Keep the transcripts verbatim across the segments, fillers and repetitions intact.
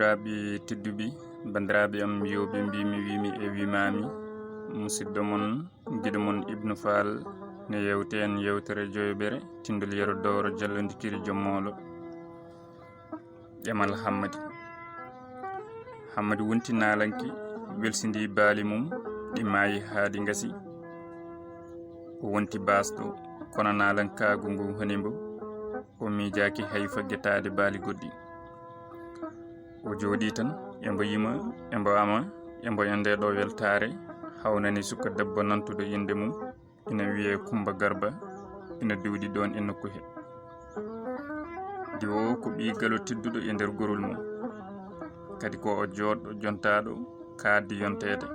Banndiraaɓe tedduɓe, banndiraaɓe am yewɓe, mbimi, wimi e wimami, musidɗo mon, giɗo mon Ibnu Faal, ne yewte en yewtere joyɓere, tindol yero dowro jallondikiri joom moolo. Ƴamal Hammadi. Hammadi wonti naalanke, welsindi baali mum, ɗi maayi haa ɗi ngasi. O wonti baasɗo, kono naalankaagu ngu honi mbo, o miijaaki hay faggetaade baali goɗɗi. O jooɗii tan, e mbo yima, e mbo ama, e mbo e ndee ɗoo weltaare, hawnani suka debbo nantuɗo innde mum, ina wiyee Kummba Garba, ina duuɗi ɗoon e nokku he. Diwo o ko ɓii galo tedduɗo e nder gorol mum, kadi ko o jooɗɗo jontaaɗo kaaddi yonteede.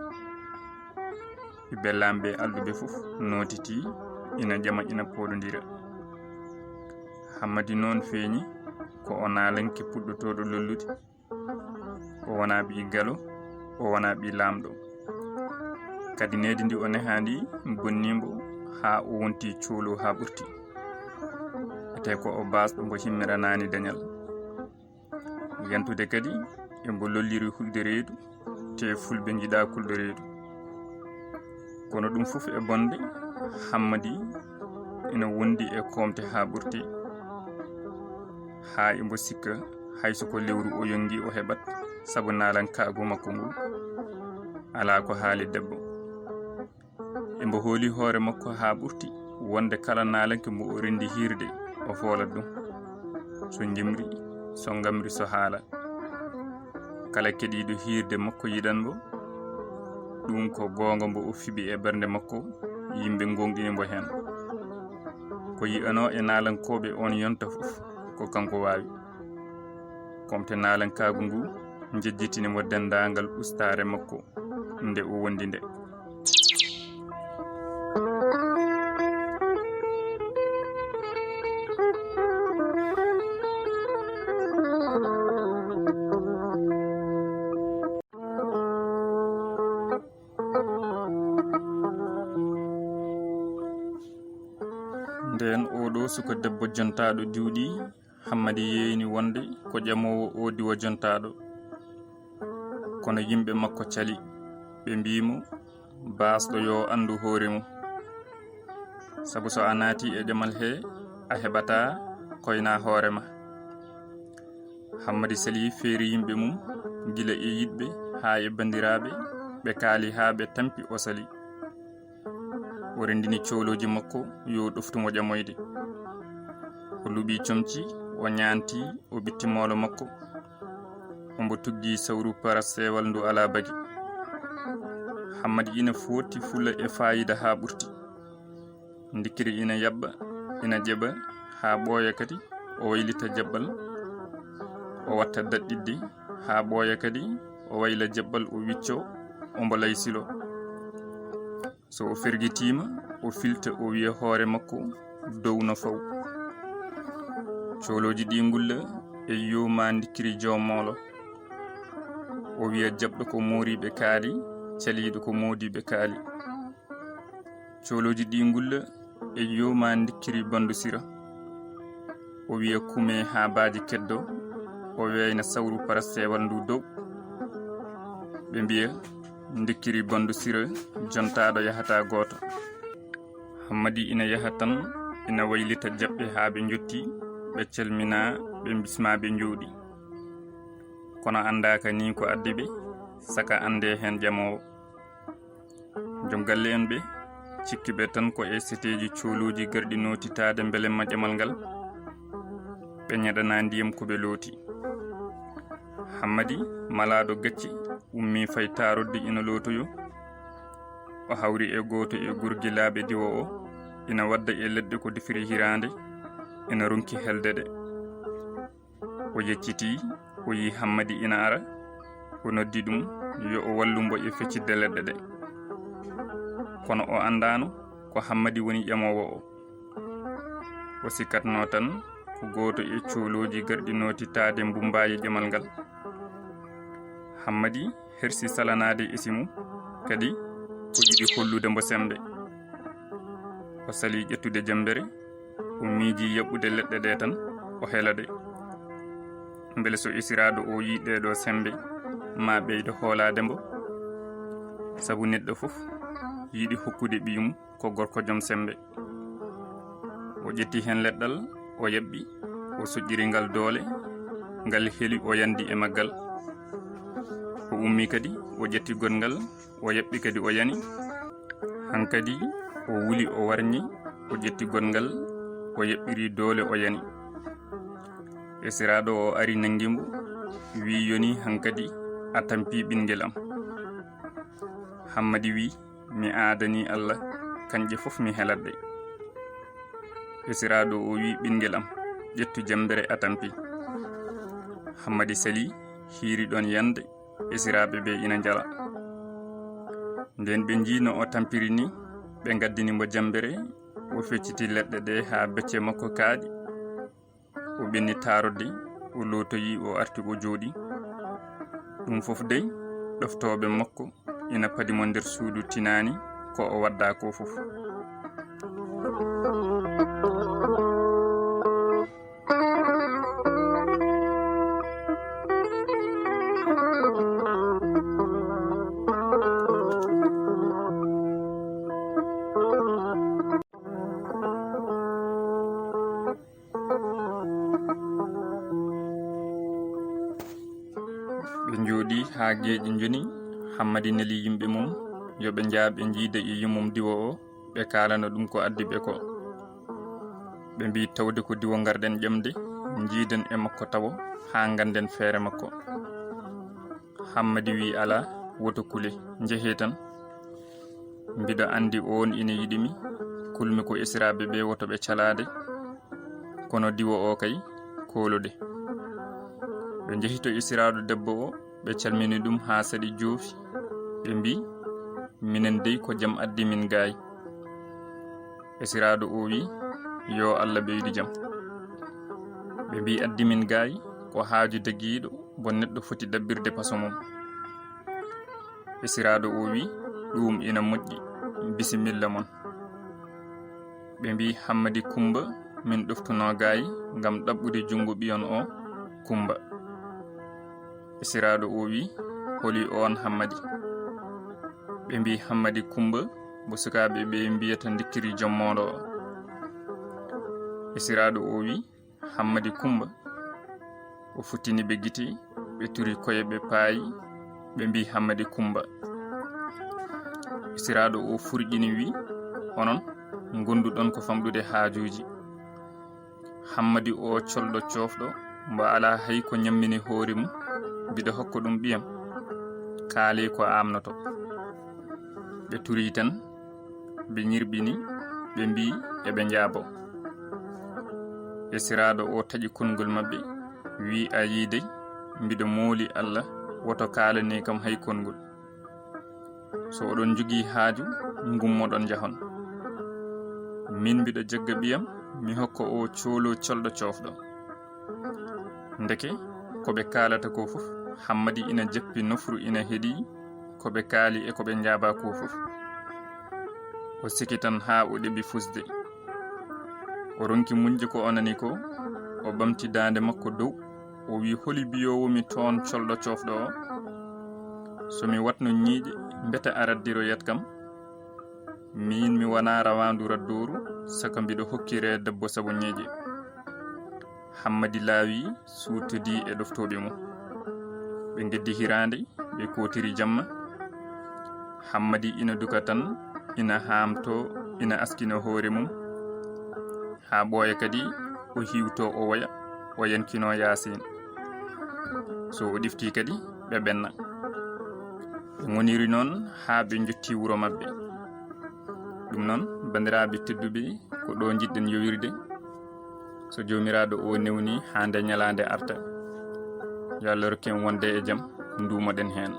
Ɓiɓɓe laamɓe alɗuɓe fof nootitii, ina ƴama, ina pooɗondira. Hammadi noon feeñi ko o naalanke puɗɗotooɗo lollude. O wonaa ɓii galo, o wonaa ɓii laamɗo. Kadi needi ndi o nehaa ndi bonnii mbo haa o wonti coolo haa ɓurti. Etee ko o baasɗo mbo himmiranaani dañal. Yantude kadi e mbo lolliri hulde reedu, te fulɓe njiɗaa kulɗo reedu. Kono ɗum fof e bonde, Hammadi ina wondi e koomte haa ɓurti, haa e mbo sikka hay so ko lewru o yongi o heɓat, sabu naalankaagu makko ngu alaa ko haali debbo. E mbo hooli hoore makko haa ɓurti, wonde kala naalanke mo o renndi hiirde, o foolat ɗum. So njimri, so ngamri, so haala. Kala keɗiiɗo hiirde makko yiɗan mbo, ɗum ko goonga mbo o fiɓi e ɓernde makko, yimɓe ngoongɗini mbo heen. Ko yi'anoo e naalankooɓe oon yonta fof, ko kanko waawi. Koomte naalankaagu ngu njejjitini mo denndaangal ustaare makko nde o wondi nde. Ndeen oo ɗoo suka debbo jontaaɗo diwɗi, Hammadi yeeyni wonde ko ƴamoowo oo diwa jontaaɗo. Kono yimɓe makko cali, ɓe mbii mo, baasɗo yo anndu hoore mum. Sabu so a naatii e ƴamal hee, a heɓataa koynaa hoore ma. Hammadi salii feeri yimɓe mum, gila e yiɗɓe haa e banndiraaɓe, ɓe kaali haa ɓe tampi o salii. O renndini coolooji makko yo ɗoftu mo ƴamoyde. O luɓii comci, o ñaantii, o ɓitti moolo makko. Ombo tuggi sawru paraseewal ndu alaa bagi. Hammadi ina fooɗti fulla e faayiida haa ɓurti. Ndikkiri ina yaɓɓa, ina ƴeɓa haa ɓooya kadi, o waylita jaɓɓal, o watta daɗɗidde haa ɓooya kadi, o wayla jaɓɓal, o wiccoo, ombo laysilo. So o fergitiima, o filta, o wiya hoore makko dow no faw. Coolooji ɗi ngulla e yo ma ndikkiri joom moolo. O wiya jaɓɗo ko mooriiɓe kaali, caliiɗo ko moodiiɓe kaali. Coolooji ɗi ngulla e yo ma ndikkiri bandu sira. O wiya kume haa baaji keddo, o weeyna sawru paraseewal ndu dow. Ɓe mbiya ndikkiri bandu sira jontaaɗo yahata gooto. Hammadi ina yaha tan, ina waylita jaɓɓe haa ɓe njotti, ɓe calmina, ɓe bisma, ɓe njooɗi. Kono anndaaka ni ko addi ɓe, saka annde heen ƴamoowo. Joom galle en ɓe, cikki ɓe tan ko e seteeji coolooji garɗi nootitaade mbelemma ƴamal ngal, ɓe ñaɗana ndiyam ko ɓe looti. Hammadi, malaaɗo gacce, ummii fayi taarorde ina lootoyo. O hawri e gooto e gorgilaaɓe diwo o, ina wadda e leɗɗe ko defiri hiraande, ina ronki helde ɗe. O yeccitii, o yii Hammadi ina ara, o noddi ɗum yo o wallu mbo e feccitde leɗɗe ɗe. Kono o anndaano ko Hammadi woni ƴamoowo o. O sikkatnoo tan ko gooto e coolooji garɗi nootitaade mbumbaaye ƴamal ngal. Hammadi hersi salanaade esi mum, kadi o yiɗi hollude mbo semmbe. O salii ƴettude jemmbere, o miijii yaɓɓude leɗɗe ɗe tan, o hela ɗe. Mbele so esiraaɗo o yii ɗee ɗoo semmbe, maa ɓeydo hoolaade mbo? Sabu neɗɗo fof yiɗi hokkude ɓiyum ko gorko jom semmbe. O ƴetti heen leɗɗal, o yaɓɓi, o soƴƴiri ngal doole, ngal heli, o yandi e maggal. O ummi kadi, o ƴetti goɗngal, o yaɓɓi kadi, o yani. Hankadi o wuli, o warñi, o ƴetti goɗngal, o yaɓɓiri doole, o yani. Esiraaɗo o ari, nanngi mbo, wii: "Yoni hankadi a tampi ɓinngel am?" Hammadi wii: "Mi aadanii Allah, kañƴe fof mi helat ɗe." Esiraaɗo o wii: "Ɓinngel am, ƴettu jemmbere a tampi." Hammadi salii, hiiri ɗoon yande, esiraaɓe ɓe ina njala. Ndeen ɓe njii no o tampiri ni, ɓe ngaddini mbo jemmbere, o fecciti leɗɗe ɗe haa becce makko kaaɗi. O ɓenni taarorde, o lootoyi, o arti, o jooɗi. Ɗum fof dey, ɗoftooɓe makko ina padi mo nder suudu tinaani ko o wadda ko fof. Ɓe njooɗii haa geeƴi njoni, Hammadi neli yimɓe mum yo ɓe njah ɓe njiida e yummum diwo o, ɓe kaalana ɗum ko addi ɓe ko. Ɓe mbii: "Tawde ko diwo ngarɗen ƴamde, njiiden e makko tawo haa ngannden feere makko." Hammadi wii: "Alaa, woto kule, njehee tan. Mbiɗo anndi oon ina yiɗi mi, kulmi ko esiraaɓe ɓe, woto ɓe calaade. Kono diwo o kay, koolude." Ɓe njehi to esiraaɗo debbo o, ɓe calmini ɗum haa saɗi joofi. Ɓe mbii: "Minen dey ko jam addi min gaay." Esiraaɗo o wii: "Yo Allah ɓeydu jam." Ɓe mbii: "Addi min gaay ko haaju dagiiɗo mbo neɗɗo foti ɗaɓɓirde paso mum." Esiraaɗo o wii: "Ɗum ina moƴƴi, bisimilla mon." Ɓe mbii: "Hammadi Kummba min ɗoftunoo gaay ngam ɗaɓɓude junngo ɓiyon o, Kummba." Esiraaɗo o wii: "Holi oon Hammadi?" Ɓe mbii: "Hammadi Kummba mbo sukaaɓe ɓe mbiyata ndikkiri jom moolo o." Esiraaɗo o wii: "Hammadi Kummba." O futtini ɓe gite, ɓe turi koye, ɓe paayi, ɓe mbii: "Hammadi Kummba." Esiraaɗo o furƴini, wii: "Onon ngonduɗon ko famɗude haajuuji. Hammadi o colɗo coofɗo, mbo alaa hay ko ñammini hoore mum, mbiɗa hokka ɗum ɓiyam. Kaalee ko aamnoto." Ɓe turii tan, ɓe ñirɓini, ɓe mbii eɓe njaabo. Esiraaɗo o taƴi konngol maɓɓe, wii: "A yii dey, mbiɗo mooli Allah, woto kaalanee kam hay konngol. So oɗon njogii haaju, ngummoɗon njahon. Min mbiɗo jagga ɓiyam, mi hokka o coolo colɗo coofɗo." Ndeke, ko ɓe kaalata ko fof, Hammadi ina jappi nofru, ina heɗii ko ɓe kaali e ko ɓe njaaba ko fof. O siki tan haa o ɗeɓi fusde. O ronki muñde ko o nani ko, o ɓamti daande makko dow, o wii: "Holi biyoowo mi toon colɗo coofɗo o? So mi waɗno ñiiƴe, mbete a raddiroyat kam? Miin mi wonaa rawaandu raddooru, saka mbiɗo hokkiree debbo sabu ñiiƴe." Hammadi laawi, suuttodii e ɗoftooɓe mum. Ɓe ngeddi hiraande, ɓe kootiri jamma. Hammadi ina duka tan, ina haamtoo, ina askina hoore mum, haa ɓooya kadi o hiiwtoo, o woya, o yankinoo Yaasin. So o ɗiftii kadi, ɓe ɓenna. Ɓe ngoniri noon haa ɓe njottii wuro maɓɓe. Ɗum noon, banndiraaɓe tedduɓe, ko ɗo njiɗɗen yowirde. So Joomiraaɗo o newni haa nde ñalaande arta, yo Allah rokku en wonde e jam, nduumoɗen heen.